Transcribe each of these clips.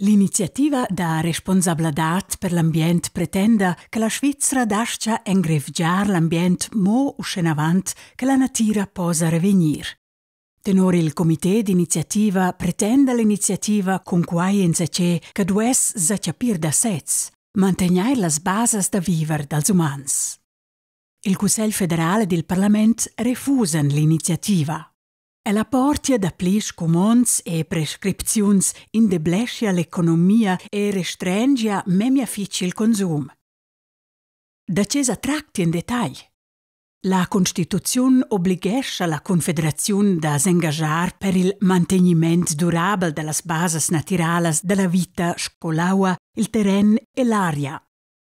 L'iniziativa da responsabladad per l'ambient pretenda che la Svizra dastga engrevgiar l'ambient mo uschenavant che la natira possa revegnir. Tenor il comité d'iniziativa pretenda l'iniziativa cun quai insatge che duess sa chapir da sez, mantegnair las basas da viver dals umans. Il Cussegl federal ed il parlament refusan l'iniziativa. Ella portia dapli scumonds e prescripziuns, indebleschia l'economia e restrengia memia fitg il consum. Da tge sa tracti en detagl? La constituziun oblighescha la Confederaziun da s'engaschar per il mantegniment durabel da las basas natiralas da la vita sco l'aua, il terren e l'aria.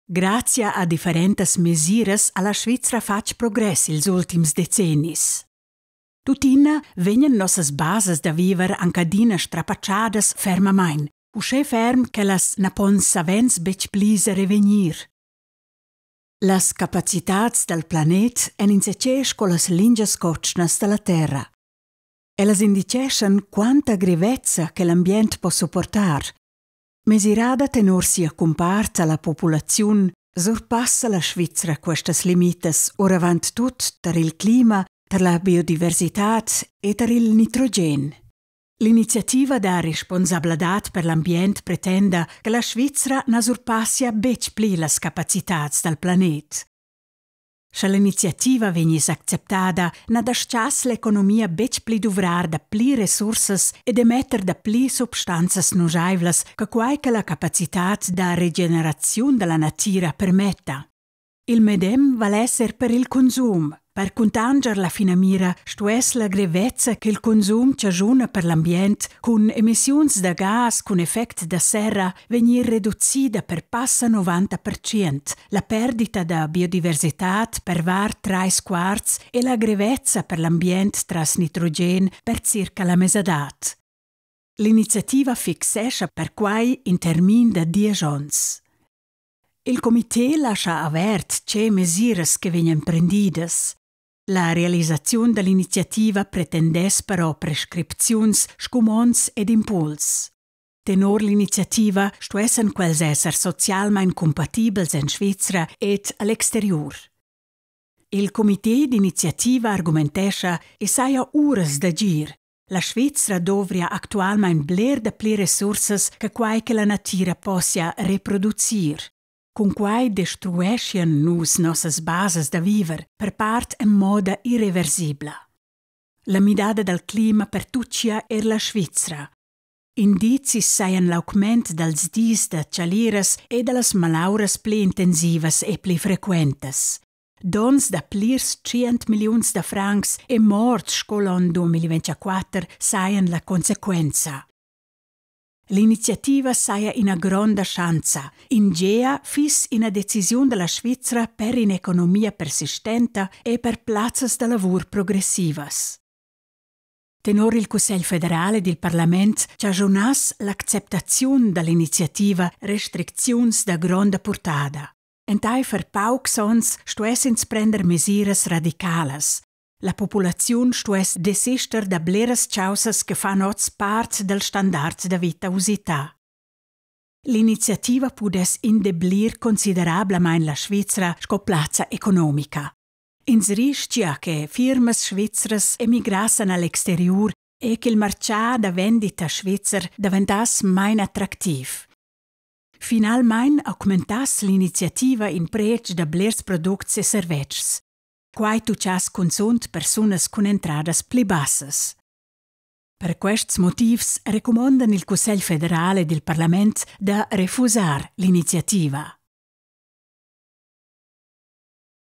Grazia a differentas mesiras ha la Svizra fatg progress ils ultims decennis. Tuttina vegnan nossas basas da viver anc adina strapatschadas fermamain, uschè ferm ch'ellas na pon savens betg pli sa revegnir. Las capacitads dal planet èn insatge sco las lingias cotschnas da la Terra. Ellas indicheschan quanta grevezza che l'ambient po supportar. Mesirada tenor sia cumpart a la populaziun surpassa la Svizra questas limitas oravant tut tar il clima, tar la biodiversitad e tar il nitrogen. L'iniziativa da responsabladad per l'ambient pretenda che la Svizra na surpassia betg pli las capacitads dal planet. Sche l'iniziativa vegniss acceptada, na dastgass l'economia betg pli duvrar dapli resursas ed emetter dapli substanzas nuschaivlas che quai che la capacitad da regeneraziun da la natira permetta. Il medem valess er per il consum. Per cuntanscher la finamira stuess la grevezza ch'il consum chaschuna per l'ambient cun emissiuns da gas cun effect da serra vegnir reducida per passa 90%, la perdita da biodiversitad per var trais quarts e la grevezza per l'ambient tras nitrogen per circa la mesadad. L'iniziativa fixescha perquai in termin da diesch onns. Il comité lascha avert tge mesiras che vegnan prendidas. La realisaziun dall'iniziativa pretendess però prescripziuns, scumonds ed impuls. Tenor l'iniziativa stuessan quels esser socialmain cumpatibels en Svizra ed a l'exteriur. Il comité d'iniziativa argumentescha e saja uras d'agir. La Svizra dovria actualmain bler dapli resursas che quai che la natira possia reproducir. Cun quai destrueschian nus nossas basas da viver, per part en moda irreversibla. La midada dal clima pertuchia er la Svizra. Indizis sajan l'augment dals dis da chaliras e da las malauras pli intensivas e pli frequentas. Donns da plirs tschient milliuns da francs e morts sco l'onn 2024 sajan la consequenza. L'iniziativa saja ina gronda schanza. In gea fiss ina decisiun da la Svizra per in'economia persistenta e per plazzas da lavur progressivas. Tenor il Cussegl federal ed il parlament chaschunass l'acceptaziun da l'iniziativa restricziuns da gronda purtada. Entaifer paucs onns stuess ins prender mesiras radicalas. La populaziun stuess desister da bleras chaussas che fan oz part dal standard da vita usità. L'iniziativa pudess indeblir considerablamain la Svizra sco plazza economica. Ins rischia che firmas svizras emigrassan a l'exteriur e ch'il martgà da vendita svizzer daventass main attractiv. Finalmain augmentass l'iniziativa in pretsch da blers products e servetschs. Quai tuchass cunzunt persunas cun entradas pli bassas. Per quests motivs recumondan il Cussegl federal ed il parlament da refusar l'iniziativa.